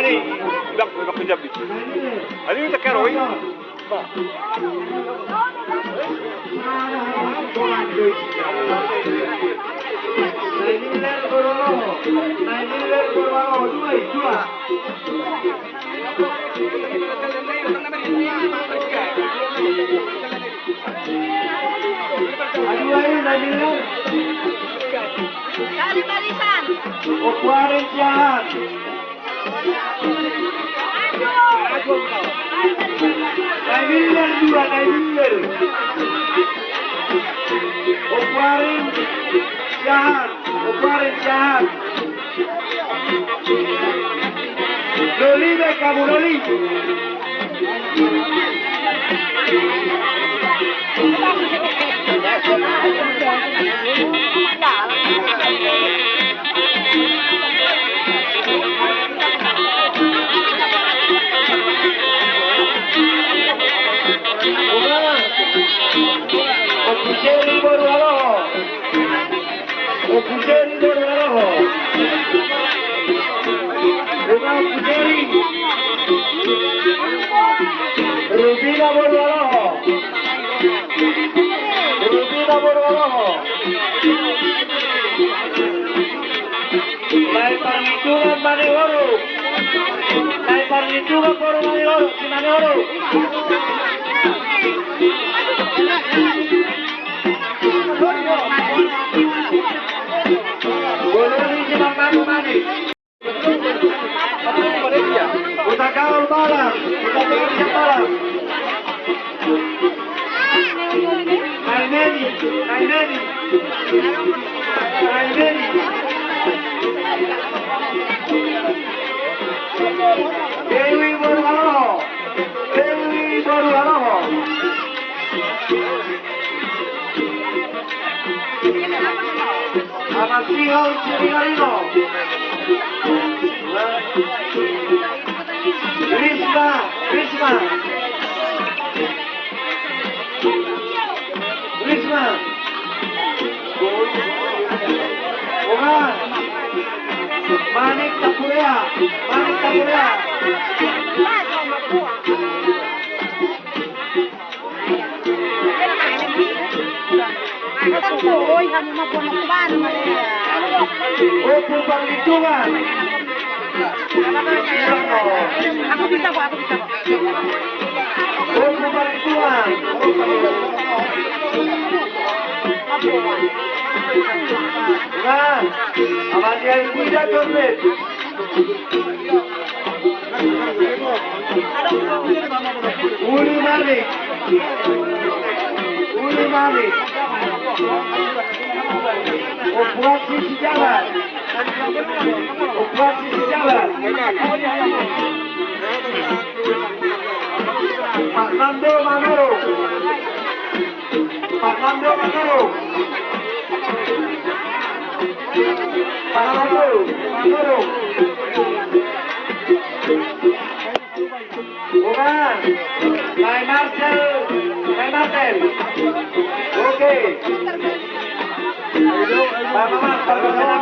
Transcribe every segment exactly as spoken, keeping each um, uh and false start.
Ulang, ulang kejam di. Ayo, kita keroi. Aduh, ayo, Nai Miller. Dari barisan. Opuaren siahan. Nai Miller dua, Nai Miller. Opuaren siahan, opuaren siahan. Loli be hamu, loli. Opuaren boru Aloho. Opuaren boru Aloho. Rubina boru Aloho. Rubina boru Aloho. Nai Parlindungan Manihoru. Nai Parlindungan boru Manihoru. Si Manihoru. Boru ni si Manihoru. Hutagaol balang, hutagaol balang. Nai Neni, Nai Neni. Nai Neni. Dewi boru Aloho. Dewi boru Aloho. Anak Sihol Siringarino. Risma, Risma. Risma. Oman. Manik Tapurea, Manik Tapurea. Opu Parlindungan. Aku bisa kok, aku bisa kok. Opu Parlindungan. Nah, sama dia ibu jatuh, Beb. Uli Manik. Uli Manik. Opuran si Sijalan. Opuran si Sijalan. Pak Nando Manoro. Pak Nando Manoro. Pak Nando Manoro. Bukan. Nai Marcel. Nai Marcel. Oke. Pak Mamat, Pak Mamat.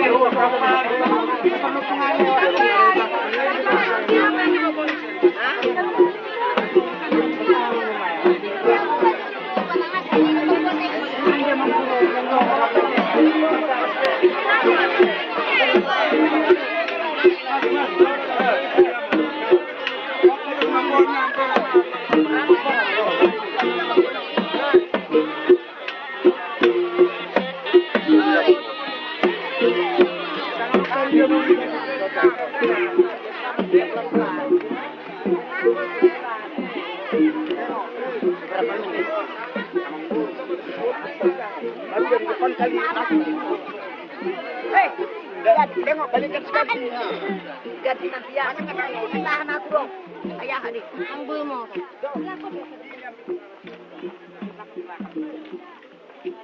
Hei, tengok, balikan sekali. Ganti nanti ya. Tahan aku dong. Ayah, adik. Ambil mau.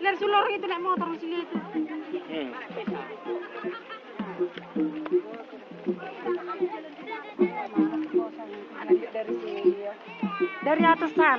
Ler sulor itu naik motor sini itu. Hmm. Anak dari sini ya. Dari atasan.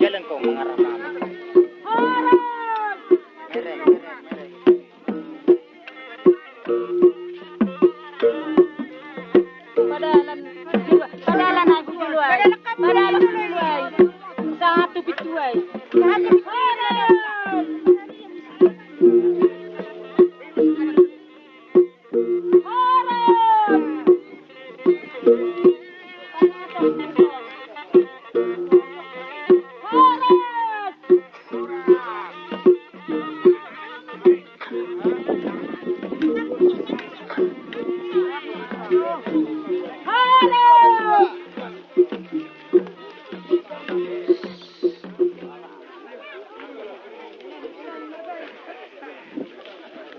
Jalan kau mengarah kami. Mereng, mereng, mereng. Padalan, padalan ahu jolo ai. Padalan ahu jolo ai. Sahatu pitu ai. Sahatu pitu ai.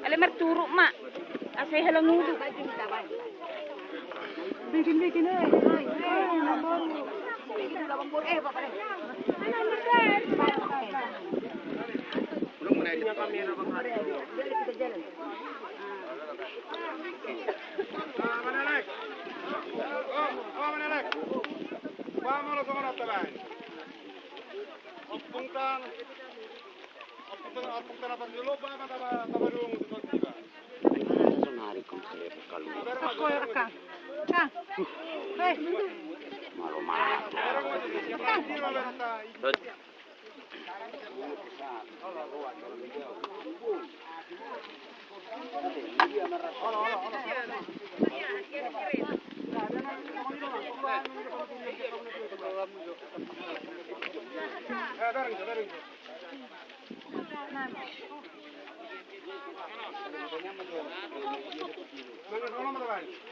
Ale marturuk ma. Asa i halang udu. Bikin, bikin, eh. Ompung tang. Ompung tang, ompung tang, apa dulu, apa, apa, apa, apa dulu, apa, apa, apa. Sonari kau saya bekal. Aku ya, Kang. Kang. Hei. Malu, malu. Kang.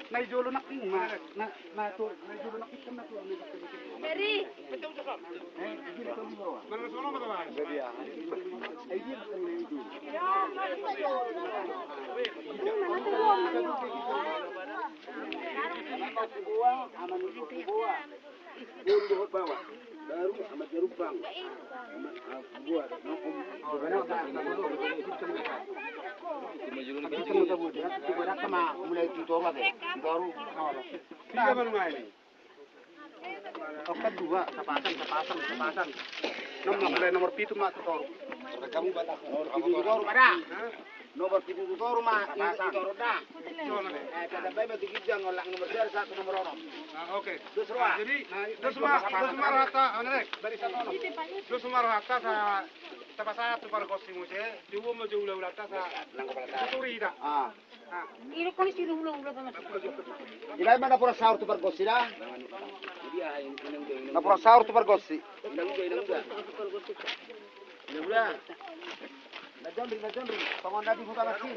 Na i jolo nangkin ma, na, na tu, na i jolo nangkin kan na tu. Meri. Boru dohot baoa. Baru Amat Jarumpang. Amat, ah, buat. Mulai tu toru ate. Toru. Tiga baru ngai. Oke, dua, sapasang, sapasang, sapasang. Nomor, mulai nomor pitu ma tu toru. Nomor pitu tu toru ma. Hah? Nomor pitu tu toru ma, i, i toru da. Eh, kada bae ma tu ginjang, olang nomor sada, satu nomor onom. Ah, oke. Dos roa. Jadi, dos ma, dos ma rohanta, anu, Lek. Barisan onom. Dos ma rohanta sa, tapasahat tu pargonsi muse, tiup ma jo ula-ulanta sa. Nang kepala ta. Tuturi da. Ah. Iba ma na pura saur tu pargonsi da. Na pura saur tu pargonsi. Na jonri, na jonri. Tongon na di huta nasi.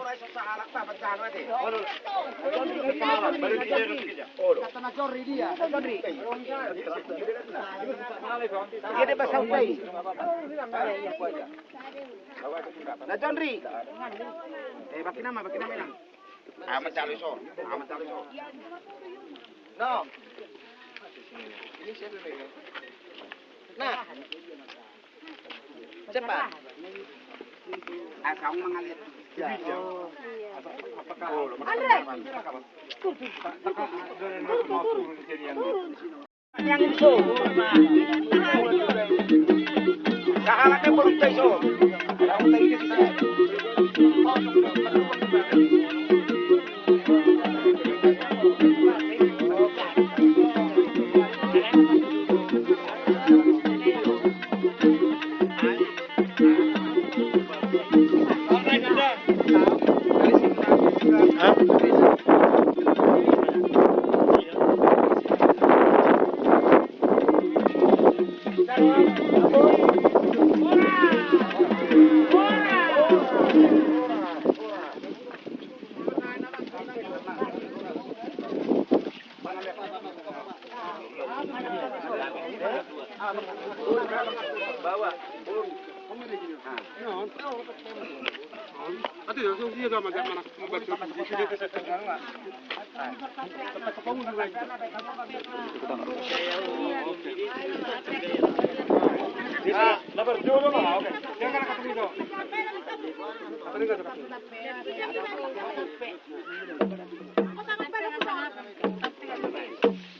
Kata na jonri dia, na jonri. Dia de basau tai. Na jonri. Eh, bakin ama, bakin ama inang. Amat calo iso, amat calo iso. No. Nah. Cepat. Asal mengalir. Ya. Andre. Turun, turun, turun. Yang iso. Kahalatnya baru iso.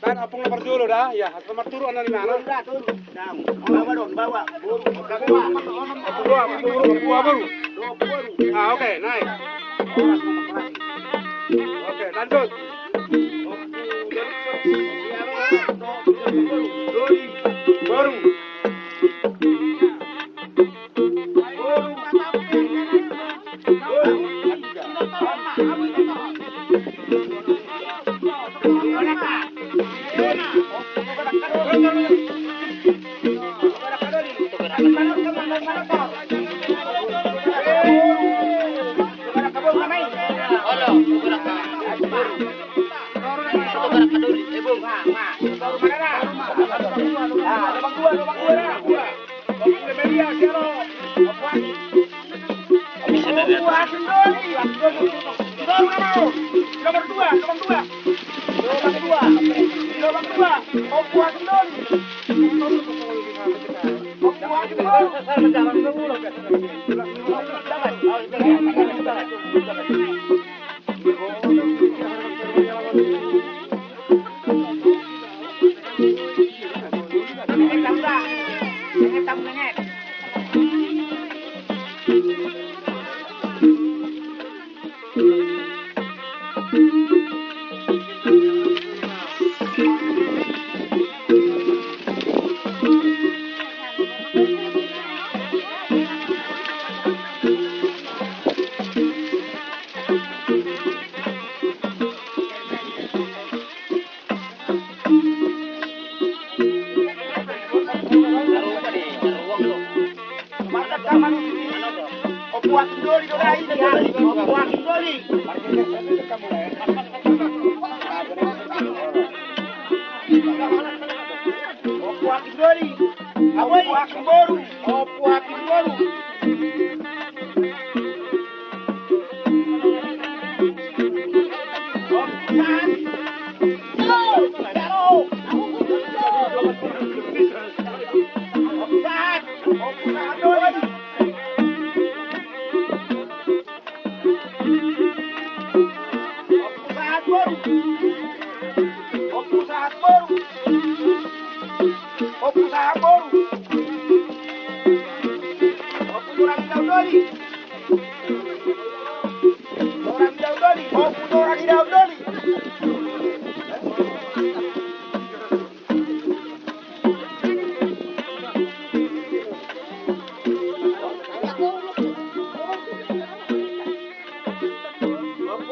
Kan ompung na parjolo da, ya, asal marturu anak ni mana? Bawa dong, bawa. Bawa, bawa, bawa. Ah, oke, naik. Oke, lanjut. Baru. Ompu sahat boru. Ompu sahat boru. Ompu torang ni daun doli. Torang ni daun doli. Ompu torang ni daun doli. Ompu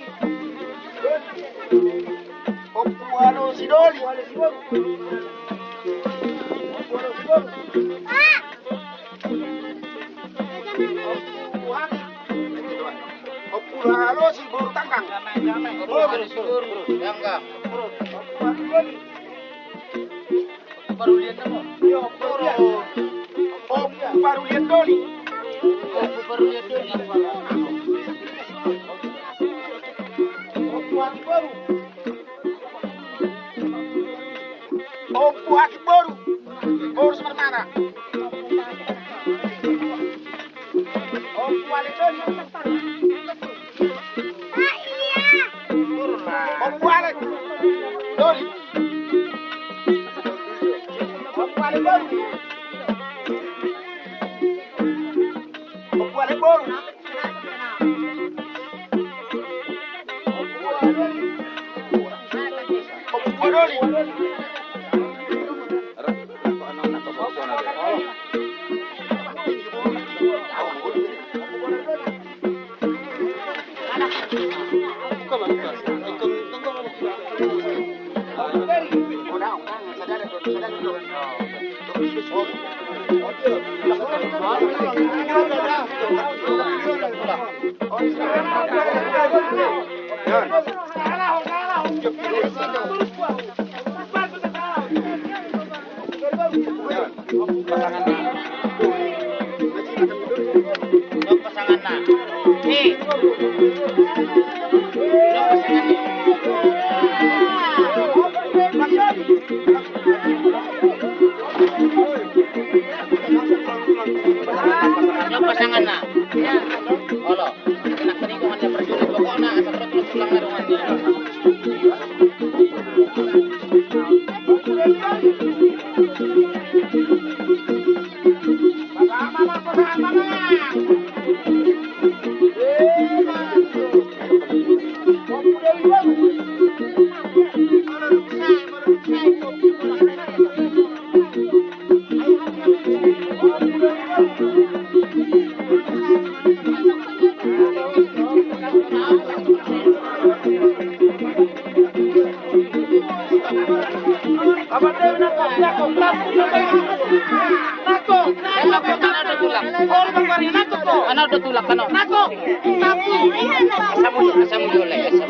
Ompu Alosi Doli. Ompu Alosi boru Tanggang. Boru. Tanggang. Ompu Alosi Doli. Parulian nama. Yo, parulian. Ompu Parulian Doli. Ompu Parulian Doli. Ompu Aki Boru. Ompu Aki Boru. Boru Semarmara. Ompu Alex Doli. Ompu Alex Doli. Ompu Alex Doli. Ompu Alex Doli. Ompu Doli. Pasanganna. Olo. Enak tadi kau hanya berjudi pokoknya asal terus tulang na rumah ni. Ana do tulak, ana. Asam ujo, asam ujo, le, asam.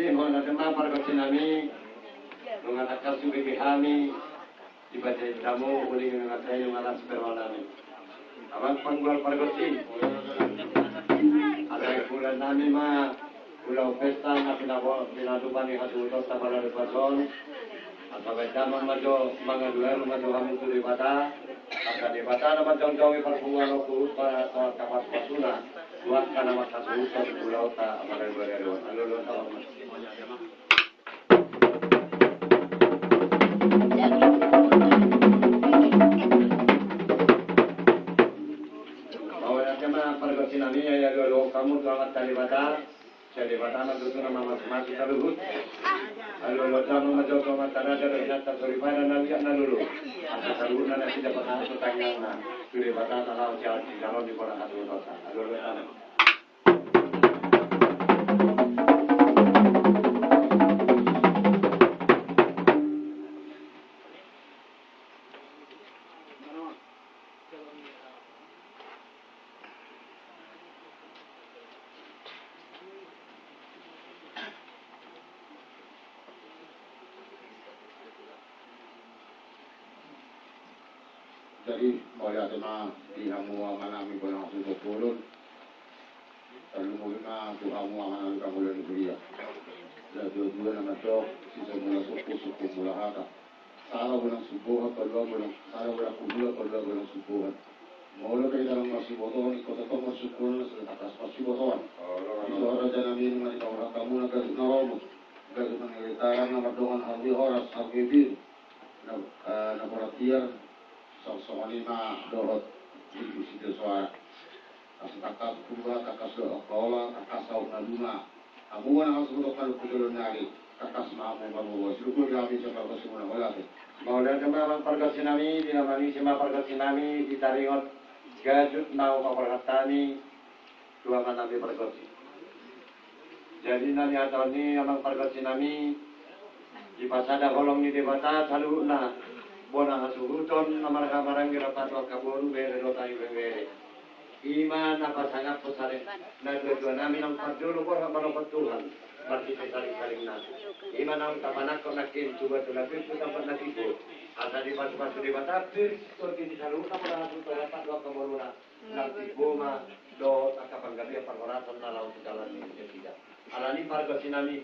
Mauliate ma pargonsi nami, nunga tangkas hubege hami, dibahen hamu uli nunga sai nunga las roha nami. Amang panggual pargonsi. Alai huula nami ma, huula pesta na pinabo-, pinadupa ni hasuhuton tapala dupa son. Asa bahen damang ma jo mangalualu ma jo hamu tu Debata. Asa Debata na manjangjongi parpunguan on tu pa-, pa-, kapasupasuna. Dua angka na mangkasuhuthon ulaonta, amang na dua dua. Alualuhon damang ma. Mauliate ma pargonsi nami, alualuhon hamu tu Amanta Debata. Sai Debata ma tutu na mamasumasu saluhut. Alualuhon damang ma jo tu amanta raja dohot inanta soripada na liat na lolo. Asa saluhutna nasida pasahathon tangiangna tu Debata na laho sian jaloon ni bona hasuhutonta. Alualuhon damang. Jadi, mauliate ma di hamu amanami bona hasuhuton. Tarlumobi ma tu hamu amanami pangula ni huria. Laho dua-dua na mandok, sisongon mula sungkun, sungkun mula hata. Sada godang sumbohan, palua godang, sada godang huhula, palua godang sumbohan. Molo pe hita na marsibotoon, ingkon tongtong marsungkun, asa tangkas marsibotoon. Dison raja nami, nunga dipasahat hamuna gajut na romot, gajut na nilitaran, na mardongan harui horas, harui biru. Na, eh, na portier, song-, songon i ma dohot di sitio soara. Asa tangkas purba, tangkas dohot angka ola, tangkas saut na duma. Hamu bona hasuhuton na ro tu joloan ni ari, tangkas ma hamu marboa. Silukul kami sian pargonsi muna, mauliate. Mauliate ma amang pargonsi nami, di na manisi ma pargonsi nami, di taringot gajut na hupasahat hami tu amanami pargonsi. Jadi na nihatahon ni amang pargonsi nami, dipasada holong ni Debata saluhutna bona hasuhuton na marhaha maranggi rap tu angka boru, bere dohot ibebere. I ma na pasangaphon sada na dua-dua nami naung parjolo borhat manopot Tuhan marhite salingsalingna. I ma naung tapanangkok nangkin tu batu na pir tu tampat na timbo. Asa dipasupasu Debata pir tondi ni saluhutna bona hasuhuton rap tu angka boruna. Nang timbo ma dohot angka panggabean parhorasan na laho tu joloan ni nasida. Alani pargonsi nami,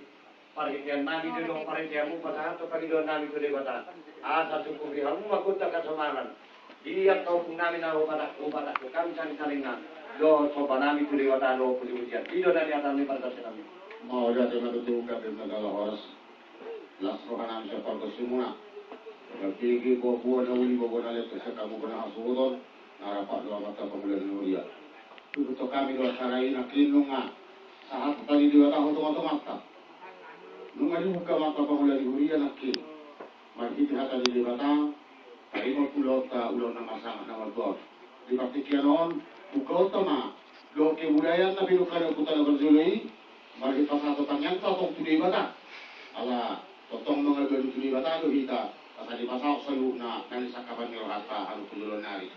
parhitean nami do dohot parhiteanmu pasahathon pangidoan nami tu Debata. Asa sungkupi hamu ma gondang hasomalan di angka ompung nami na hupatak-, hupatangkok hami salingsalingna dohot somba nami tu Debata dohot pujipujian. I do na nihatahon ni pargonsi nami. Mauliate ma tutu, gabe ma jala horas. Las roha nami sian pargonsi muna. Gabe ge boaboa na uli, boaboa na lepe, sian hamu bona hasuhuton na rap tu amanta pangula ni huria. Tutu hami do acara i nangkin nunga sahat hata ni Debata tu tongatonganta. Nunga dibuka amanta pangula ni huria nangkin marhite hata ni Debata, taringot ulaonta, ulaon na marsangap na margoar. Di partingkian on, bukaonta ma dohot kebudayaan na pinungka ni ompunta na parjolo i, marhite pasahathon tangiangta tong tu Debata. Ala tongtong mangalualu tu Debata do hita, asa dipasaut saluhutna na nisangapan ni rohanta hamu tu joloan ni ari.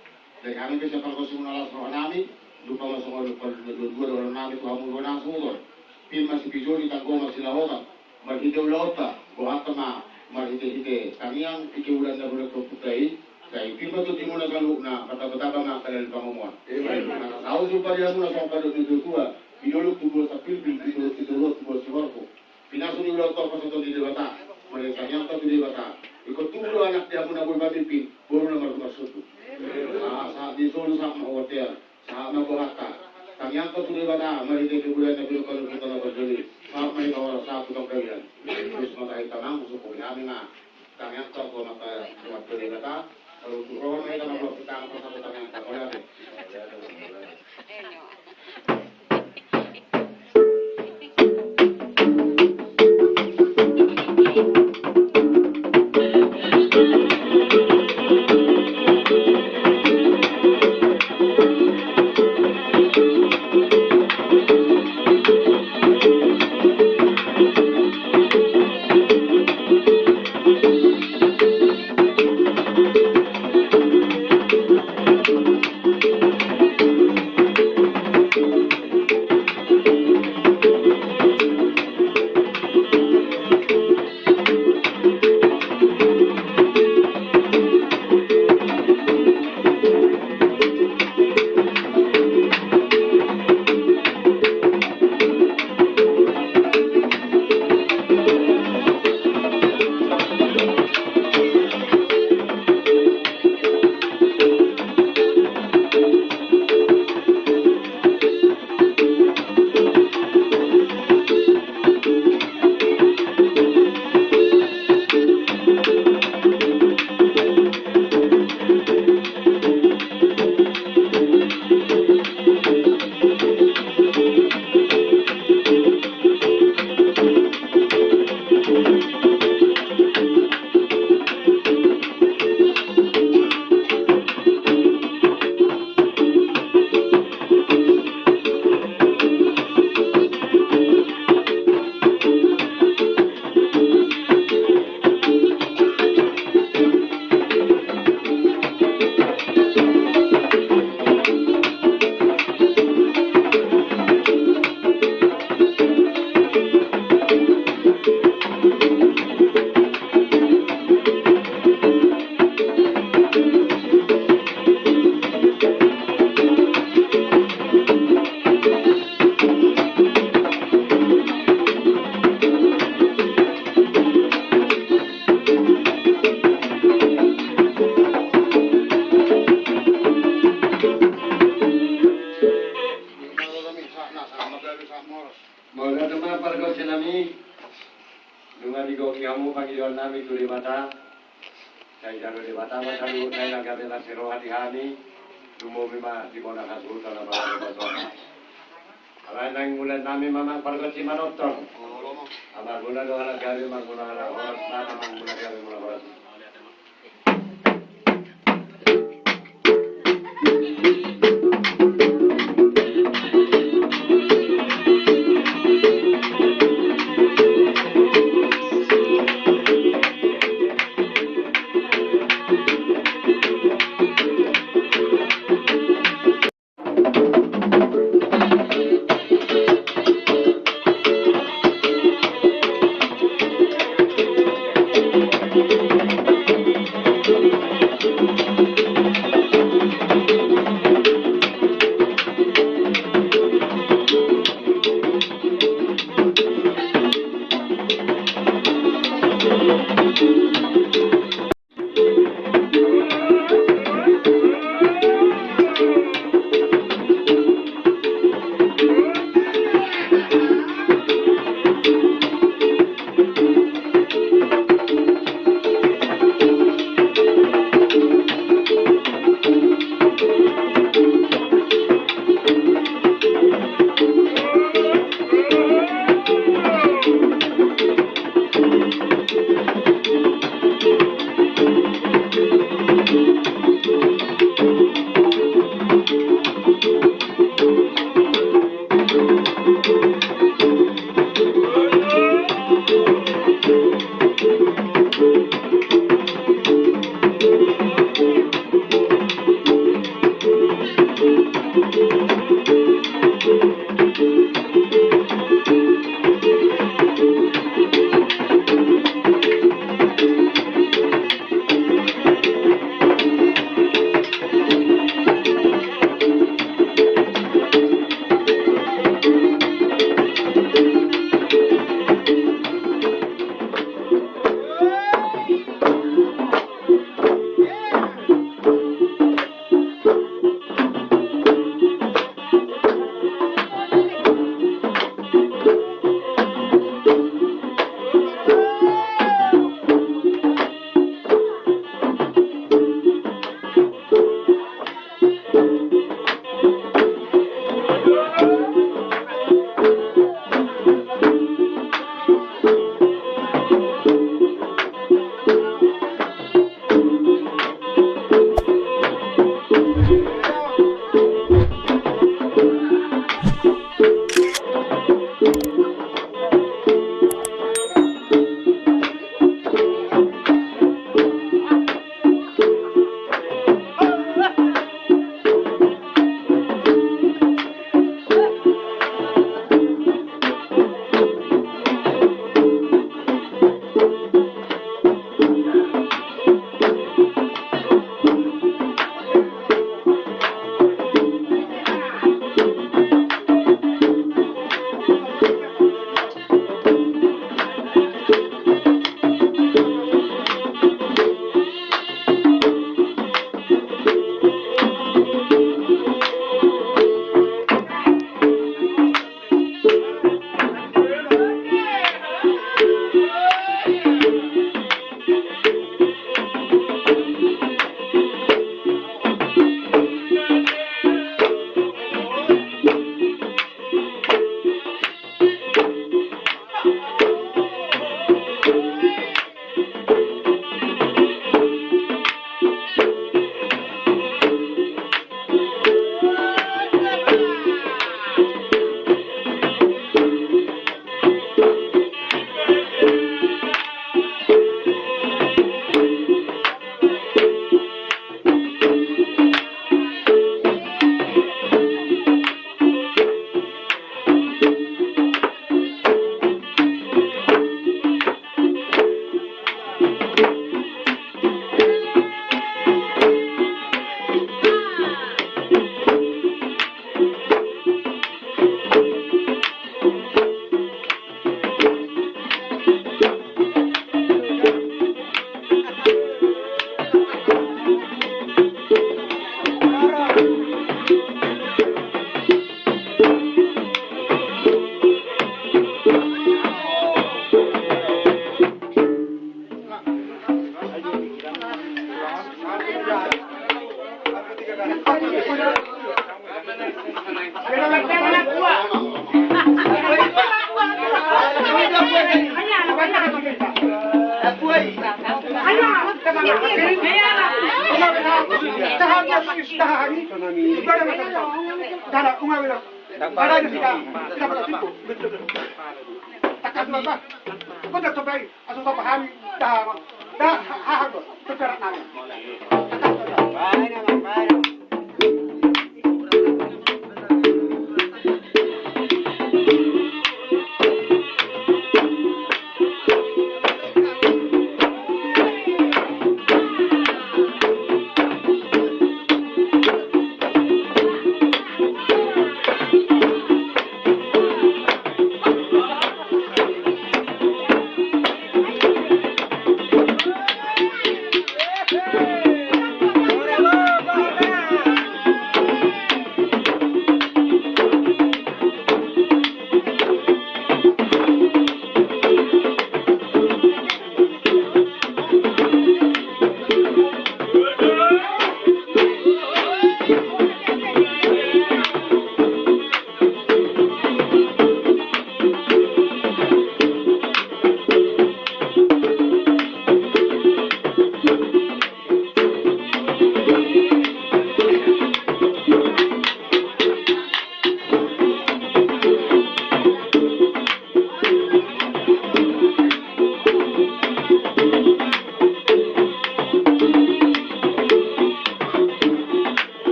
Jadi hami pe sian pargonsi muna las roha nami, dungpa ma songon dungpa na dua-dua dohonon nami tu hamu bona hasuhuton. Pir ma sipijoli, tanggo ma silaotan. Marhite ulaonta, bohanta ma marhitehite tangiang, di kemuliaan na bolonta i. Sai pir ma tondimuna saluhutna, martambatamba ma angka dalan pangomoan. Asa saut jumpa di hamuna songon pandok ni natuatua, di dolok tubuan sampilpil, di toruan tubuan sihorbo. Pinasu ni ulaonta pasahaton ni Debata, marhite tangiangta tu Debata. Ingkon tubu do anak di hamuna boi pamimpin, boru na marhite marsogot. Sahat di solu sahat ma bontean. Sahat ma bohanta. Tangiangta tu Debata, marhite kebudayaan na pinungka ni ompunta na parjolo i. Sahat ma hita horas, sahat tu panggabean. Terus ma tahe tanang, sungkupi hami ma tangiangta tu amanta Debata. Lalu tu roha ma hita mambuat hita angka satu tangiangta. Mauliate. Nunga digohi hamu pangidoan nami tu Debata. Sai jalo Debata ma saluhutna i, nang gabe na sai roha di hami, lumobi ma di bona hasuhuton na mangalo basona. Alai naeng mauliate nami ma, amang pargonsi manonton. Ala marguna do halak gabe, marguna halak horas, na marguna gabe, marguna horas.